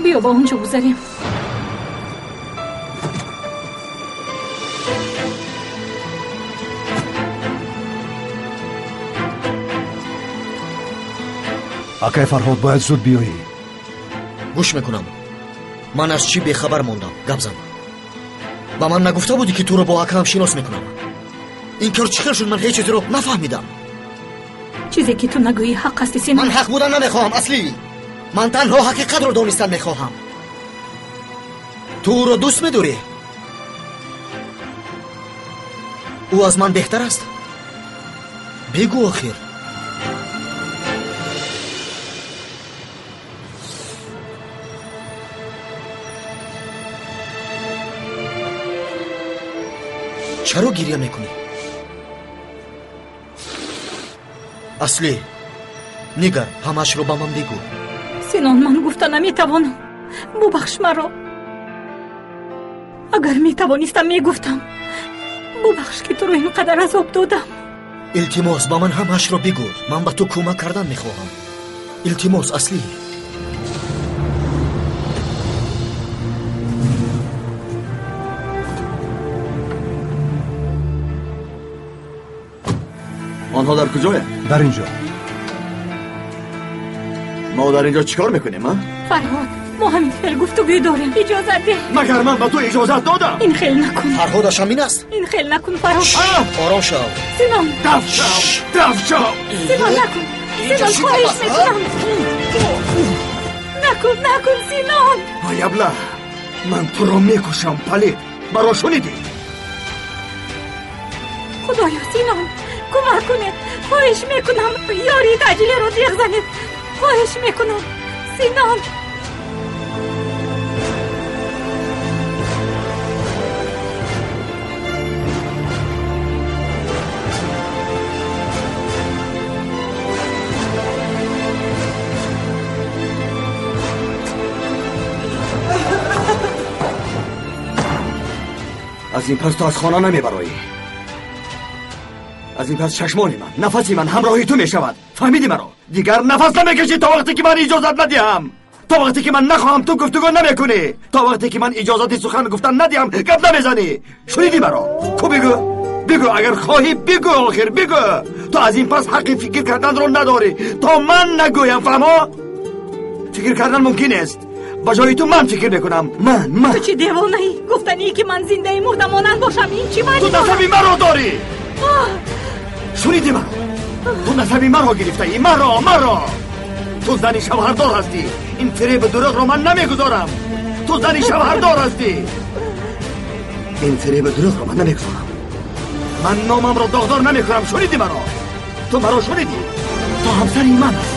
Биё ба он ҷо гузарем. Акай Фарҳод, бояд зуд биёӣ. Гӯш мекунам. Ман аз чӣ бехабар мондам? Гап зан. Ба ман нагуфта будӣ, ки туро бо акаам шинос мекунам? Ин кор чӣ хел шуд? Ман ҳеҷ чизеро нафаҳмидам. Чизе ки ту нагӯӣ ҳақ ҳасти, Синон. Ман ҳақ будан намехоҳам, Аслӣ. Ман танҳо ҳақиқатро донистан мехоҳам. Ту ӯро дӯст медорӣ? Ӯ аз ман беҳтар аст? Бигӯ охир. Чаро гиря мекунӣ? Аслӣ, нигар, ҳамаашро ба ман бигӯ. Синон, ман гуфта наметавонам. Бубахш маро. Агар метавонистам, мегуфтам. Бубахш, ки туро ин қадар азоб додам. Илтимос, ба ман ҳамаашро бигӯ. Ман ба ту кӯмак кардан мехоҳам. Илтимос, Аслӣ. Онҳо дар куҷоянд? Дар ин ҷо. Мо дар ин ҷо чӣ кор мекунем, а? Фарҳод, мо ҳамин хел гуфтугӯй дорем. Иҷозат деҳ. Магар ман ба ту иҷозат додам? Ин хел накун. Фарҳодаш ҳамин аст? Ин хел накун, Фарҳод. Ором шав. Синон. Дафт шав, дафт шав. Синон, накун. Синон, хоҳиш мекунам. Накун, накун, Синон. Ай абла, ман туро мекушам, палид. Маро шунидӣ? Худоё, Синон, кӯмак кунед. Хоҳиш мекунам, ёрии таъҷилиро деғ занед. Хоҳиш мекунам, Синон. Аз ин пас ту аз хона намебароӣ. Аз ин пас чашмони ман, нафаси ман ҳамроҳи ту мешавад. Фаҳмидӣ маро? Дигар нафас намекашӣ то вақте ки ман иҷозат надиҳам. То вақте ки ман нахоҳам, ту гуфтугӯ намекунӣ. То вақте ки ман иҷозати сухан гуфтан надиҳам, гап намезанӣ. Шунидӣ маро? Ку бигӯ, бигӯ, агар хоҳӣ бигӯ, охир бигӯ. Ту аз ин пас ҳаққи фикр карданро надорӣ то ман нагӯям, фаҳмо? Фикр кардан мумкин нест. Ба ҷои ту ман фикр мекунам. Ман, ман. Ту чӣ девонаӣ? Гуфтанӣ ки ман зиндаи мурда монанд бошам, ин чӣ маъни Ту дорад? насаби маро дорӣ. Шунидӣ маро? Ту насаби маро гирифтаӣ. Маро, маро. Ту зани шавҳардор ҳастӣ. Ин фиребу дурӯғро ман намегузорам. Ту зани шавҳардор ҳастӣ. Ин фиребу дурӯғро ман намегузорам. Ман номамро доғдор намекунам. Шунидӣ маро? Ту маро шунидӣ? Ту ҳамсари ман ҳастӣ.